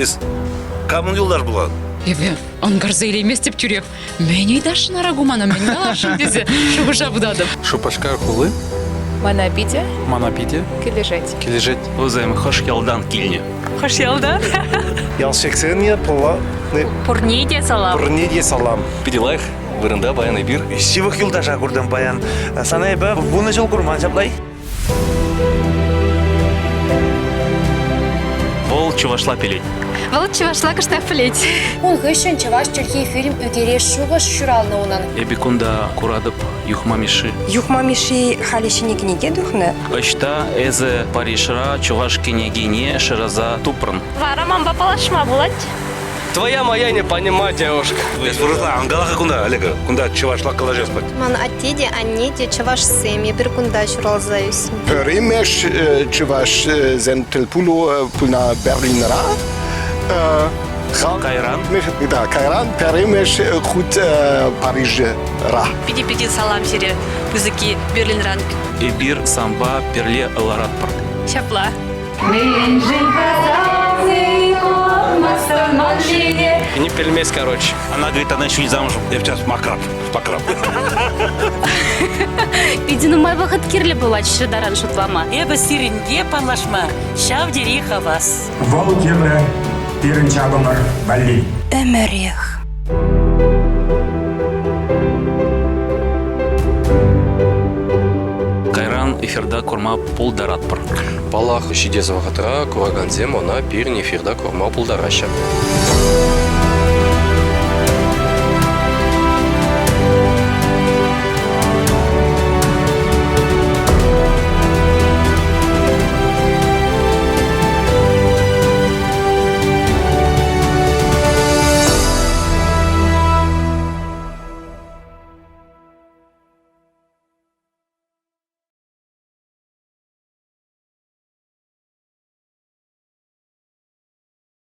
Эс камӑн юлташ пулан? Эпӗ ӑнкарса илейместӗп тӳрех. Мӗн ыйтасшӑн ара ку мана, мӗн каласшӑн тесе шухӑша путатӑп. Шупашкар хули. Мана питӗ. Мана питӗ. Килӗшет. Килӗшет. Вӗсем хӑш ялтан килнӗ? Хӑш ялтан? Ял ҫексенне пула Пурне те салам. Пурне те салам. Питӗ лайӑх вырӑнта паян эпир. Ҫывӑх юлташа куртӑм паян. Сана эпӗ вунӑ ҫул курман ҫапла-и? Вӑл чӑвашла пӗлет. Вӑл чӑвашла кӑштах пӗлет. Ун хыҫҫӑн чӑваш чӗлхи фильм ӳкерес шухӑш ҫуралнӑ унӑн. Эпӗ кунта куратӑп Юхма Мишши. Юхма Мишши халӗ ҫӗнӗ кӗнеке тухнӑ. Ӑҫта эсӗ Парижра чӑваш кӗнекине шыраса тупрӑн? Вара манпа паллашма пулать. Твоя моя не понимать, девушка. Эс вырӑсла ан кала-ха кунта, Олега. Кунта чӑвашла калаҫас пулать. Ман атте те, анне те чӑвашсем. Эпир кунта ҫуралса ӳснӗ. Пӗрремӗш чӑвашсен тӗлпулу пулнӑ Берлинра. Кайран? Да, кайран пӗрремӗш хут Парижра. Питӗ-питӗ салам сире, пысӑкки Берлинран. Эпир санпа пӗрле ларатпӑр. Ҫапла. Не пельмесь, короче. Она говорит, она еще не замужем. Я сейчас макрап, покрап. Питӗ нумай вӑхӑт кирлӗ пулать ҫытаран шутлама. Эпӗ сирӗнпе паллашма ҫав тери хавас. Вӑл кирлӗ пирӗн чапӑмӑр валли. Ӗмӗрех. Кайран эфирта курма пултаратпӑр. Паллах, ҫитес вӑхӑтра куракансем ӑна пирӗн эфирта курма пултараҫҫӗ.